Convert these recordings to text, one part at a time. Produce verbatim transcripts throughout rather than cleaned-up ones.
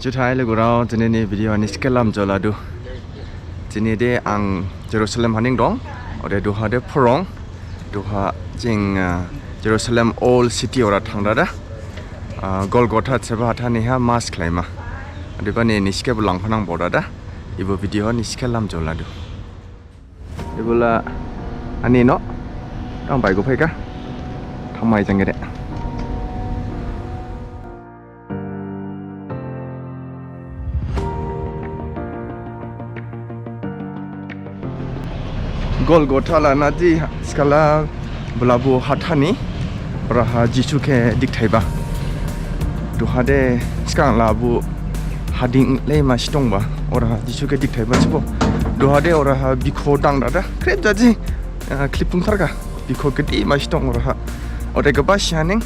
Juthai lugurao, dinini video ha nisi khe lamjaoladu. Dini de ang Jerusalem ha ning dong, ode duha de phorong, duha jing, ah, Jerusalem Old City ora thangdada, ah, Golgotha seba hathani ha Mass khlaima. Odebani nisi khe bo langphanang baodada, ebo video ha nisi khe lamjaoladu. Ebola ani noh, thang baigo phaikha, thangmai jang gede. Golgotha lana di skala belabu hathani, oraha Jisu khe dikthaiba. Duha de sgang labu hading lei masi dongba, oraha Jisu khe dikthaiba sibo. Duha de oraha bikhoh dangdada, khrip jaji, ah, khlipung tharkha. Bikhoh gede masi dong oraha. Ode gabasi haning,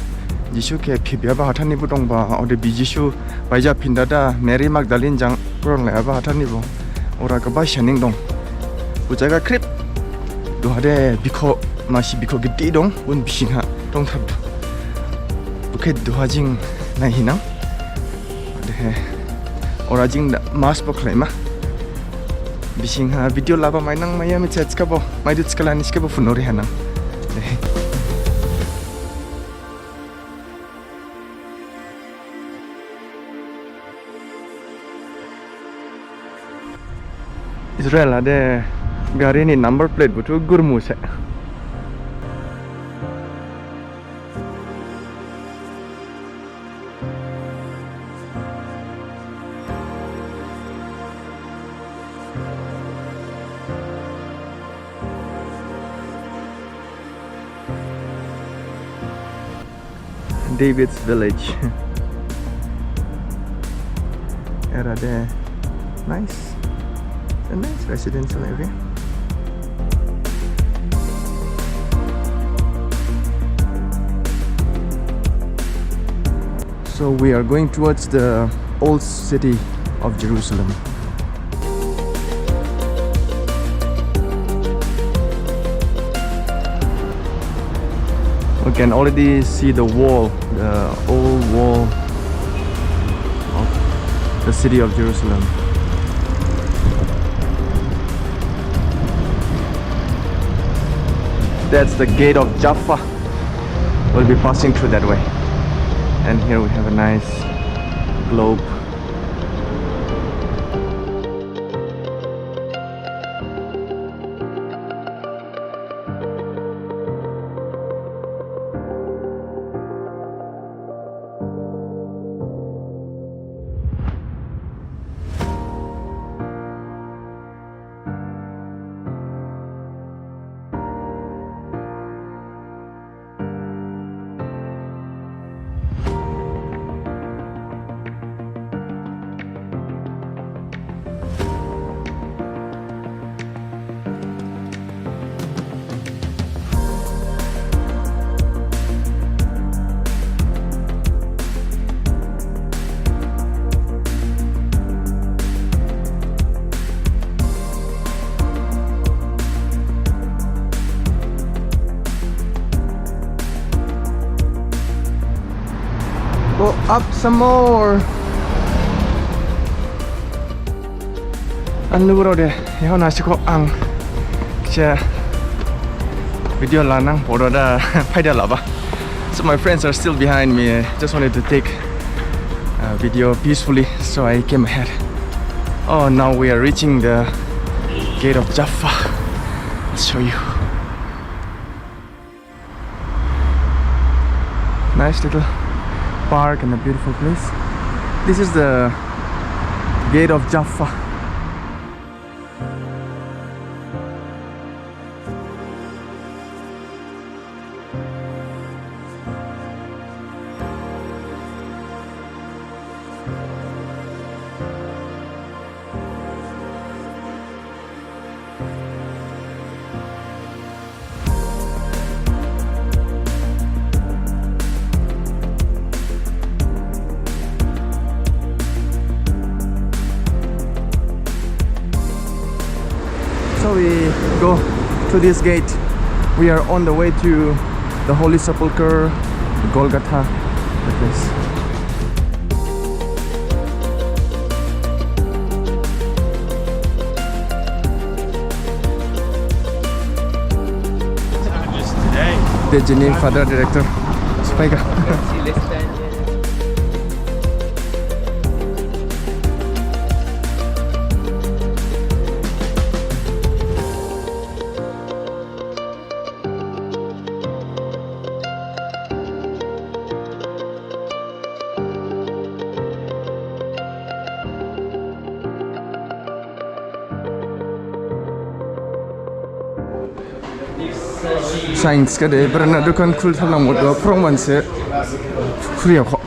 Jisu khe phibyaba hathani bo dongba, ode bi Jisu baija phindada, Mary Magdalene jang goron laiyaba hathani bo. Ora gabasi haning dong. Bo jaga khrip. Duha de bikhoh, masi bikhoh gede dong, boni bising ha dongthar. Bo khe duha jing naihinang. Dehe, ora jing da Mass bo khlaima. Bising ha video laba mainang maiya mithiya thikhabo, maidu thikhala nisi khebo phunuri hanang. Dehe. Israel ha de gari ni number plate buthu gurmu se. David's Village. Era de nice. A nice residential area. So we are going towards the old city of Jerusalem. We can already see the wall, the old wall of the city of Jerusalem. That's the gate of Jaffa. We'll be passing through that way. And here we have a nice globe. Go up some more. Ang lugurao de, yaohon ha sikho ang kisa video lanang photo da phaida laba. So my friends are still behind me. I just wanted to take a video peacefully, so I came ahead. Oh, now we are reaching the gate of Jaffa. I'll show you. Nice little park and a beautiful place. This is the gate of Jaffa. So we go to this gate. We are on the way to the Holy Sepulchre, Golgotha, the place. Dejini Father Director sophaikha. Science khade brana dukan khultharlang bodo phrong manse khuriyakho.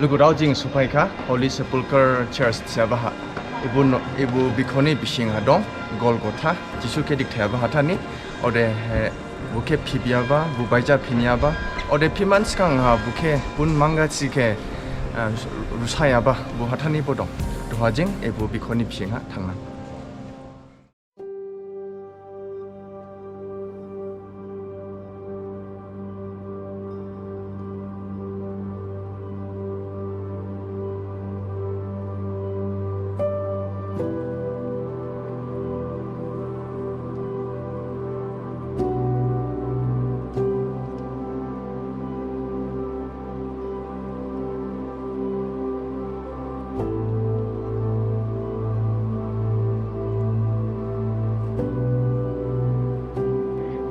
Lugurao, jing sophaikha Holy Sepulchre Church thiyabaha. Ebo no, ebo bikhoni bisingha dong, Golgotha, Jisu khe dikthaiba hathani, odehe bokhe phibyaba, bo baija phinyaba, ode phimane sgangha bokhe boni mangasi khe, eh, rusayaba, bo hathani bo dong. Duha jing ebo bikhoni bisingha thangnang.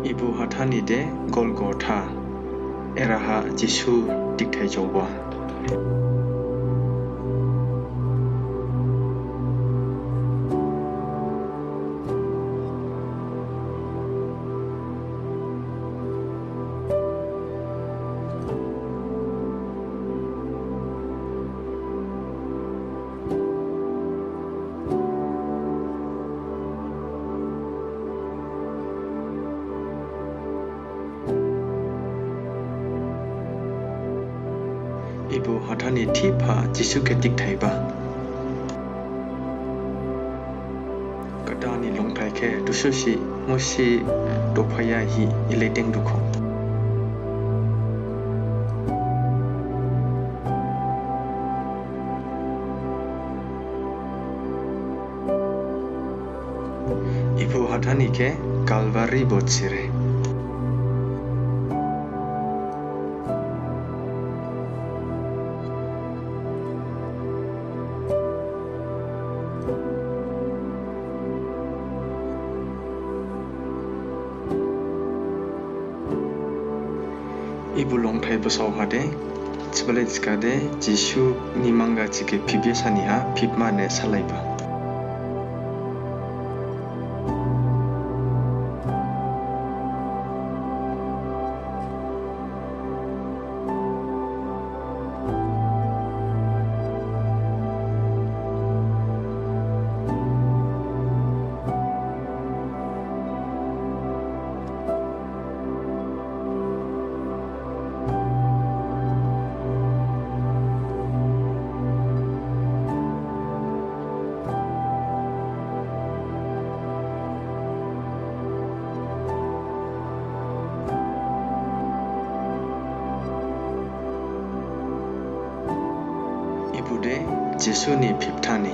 Ebo hathani de Golgotha, eraha Jisu dikthaijaoba. Ebo hathani thipha Jisu khe dikthaiba. Gadani longthai khe dususi musi dophaiyahi elei dengdukho. Ebo hathani khe Kalvari bo thire. Ebo longthai basao hade, thibalai thikhade, Jisu ni mangasi khe phibya saniha phibmane salaiba. Ebo de Jisu ni phibthani.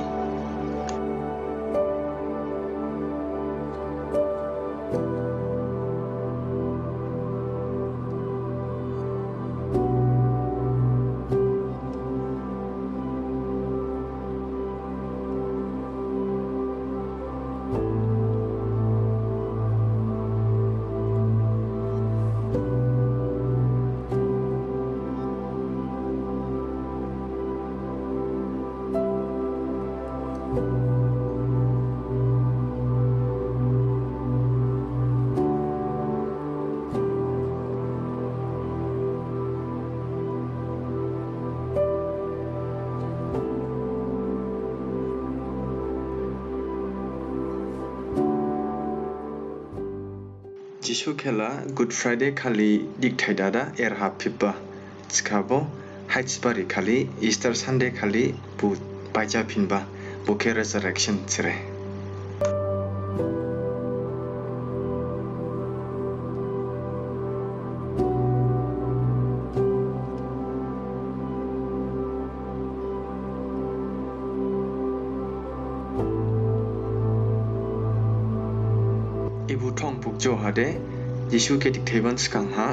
Jisu khe la Good Friday khali dikthai dada eraha phipba. Thikhabo Haithibari khali, Easter Sunday khali bo baijaphinba, bo khe resurrection thire. Ebo thong phukjo ha de Jisu khe dikthaiba ni sgang ha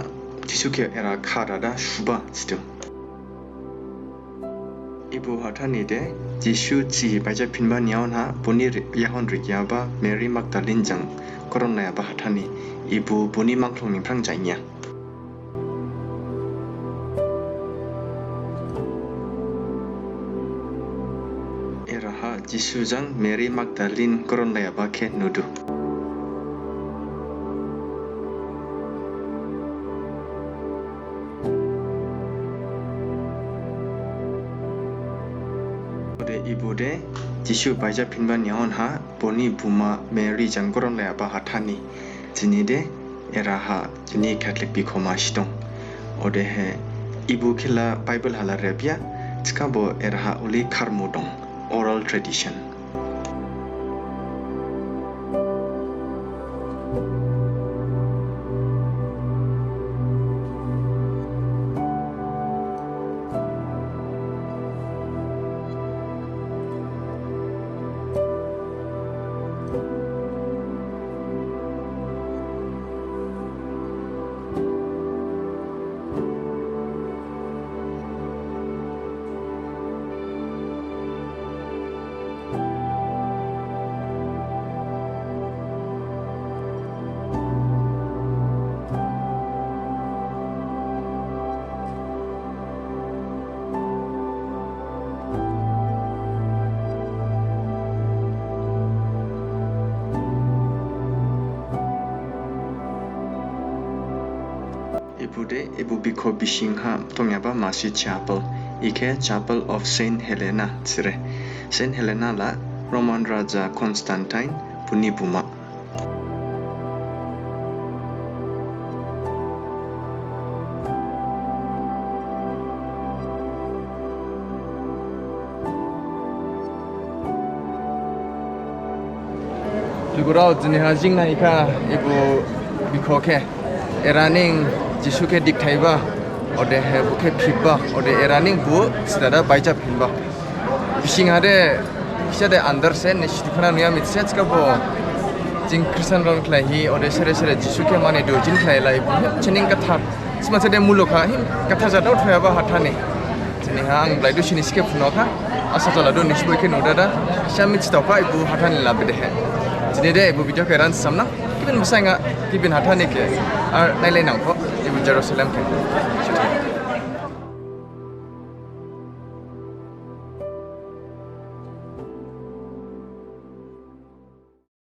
Jisu khe era kha dada suba thidu. Ebo hathani de Jisu thihi baijaphinba ni yaohon ha boni ri-, yaohon rikyaba Mary Magdalene jang goron laiyaba hathani, ebo boni mangkhlong ni phrang jainya. Eraha Jisu jang Mary Magdalene goron laiyaba khe nudu. Ode ebo de Jisu baijaphinba ni yaohon ha boni buma Mary jang goron laiyaba hathani. Jini de eraha jini Catholic bikhoh masi dong. Odehe ebo khe la Bible ha la rebya, thikhabo eraha olei kharmu dong, oral tradition. Ebo de, ebo bikhoh bising ha dongyaba masi chapel, ikhe Chapel of Saint Helena thire. Saint Helena la Roman Raja Constantine boni buma. Lugurao, dini ha jing naikha ebo bikhoh khe, era ning Jisu khe dikthaiba, odehe bo khe phipba, ode era ning bo sida da baijaphinba. Bising ha de, kisa de andar se, nisi dukhu na nuya mithise, thikhabo jing Christian rao khlaihi, ode sere sere Jisu khe mane du, jini khlai lai, bo, chening gathar, sima se de muluk ha, him, gathar jadao thoyaba hathani. Dini ha ang blaidu sini sikhe phunukha, asa jaladu nisi bo ikhe nudada, kisa mithithaokha ebo hathani la bedehe. Dini de ebo video khe eraha samnang, gibin basain ha, gibin hathani khe, ar nailai nangkho, ebo Jerusalem khe.